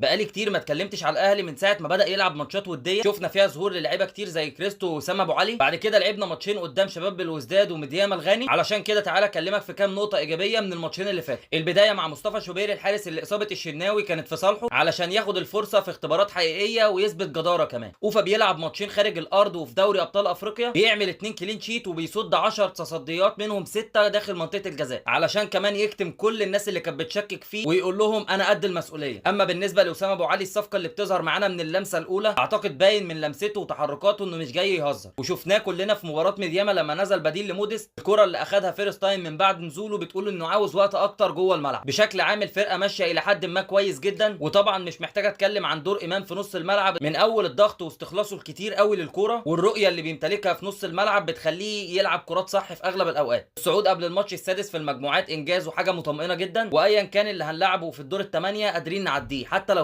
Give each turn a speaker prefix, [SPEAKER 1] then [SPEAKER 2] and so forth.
[SPEAKER 1] بقالي كتير ما اتكلمتش على الاهلي من ساعة ما بدا يلعب ماتشات وديه شفنا فيها ظهور للعيبة كتير زي كريستو واسامة ابو علي. بعد كده لعبنا ماتشين قدام شباب بلوزداد وميدياما الغاني. علشان كده تعالى اكلمك في كام نقطة ايجابية من الماتشين اللي فاتوا. البداية مع مصطفى شوبير الحارس اللي اصابه الشناوي كانت في صالحه علشان ياخد الفرصة في اختبارات حقيقية ويثبت جداره. كمان اوفا بيلعب ماتشين خارج الارض وفي دوري ابطال افريقيا بيعمل 2 clean sheet وبيصد 10 تصديات منهم 6 داخل منطقة الجزاء، علشان كمان يكتم كل الناس اللي كانت بتشكك فيه ويقول لهم انا قد المسؤولية. اما بالنسبة لاسامة ابو علي، الصفقة اللي بتظهر معانا من اللمسة الاولى، اعتقد باين من لمسته وتحركاته انه مش جاي يهزر، وشفناه كلنا في مباراة ميدياما لما نزل بديل لموديست. الكره اللي اخذها first time من بعد نزوله بتقول انه عاوز وقت اكتر جوه الملعب. بشكل عام الفرقة ماشية الى حد ما كويس جدا، وطبعا مش محتاج اتكلم عن دور امام في نص الملعب من اول الضغط واستخلاصه الكتير قوي للكورة والرؤية اللي بيمتلكها في نص الملعب بتخليه يلعب كرات صح في اغلب الاوقات. الصعود قبل الماتش السادس في المجموعات انجاز وحاجه مطمئنة جدا، وايا كان اللي هنلعبه في الدور الثمانية قادرين نعديه حتى لو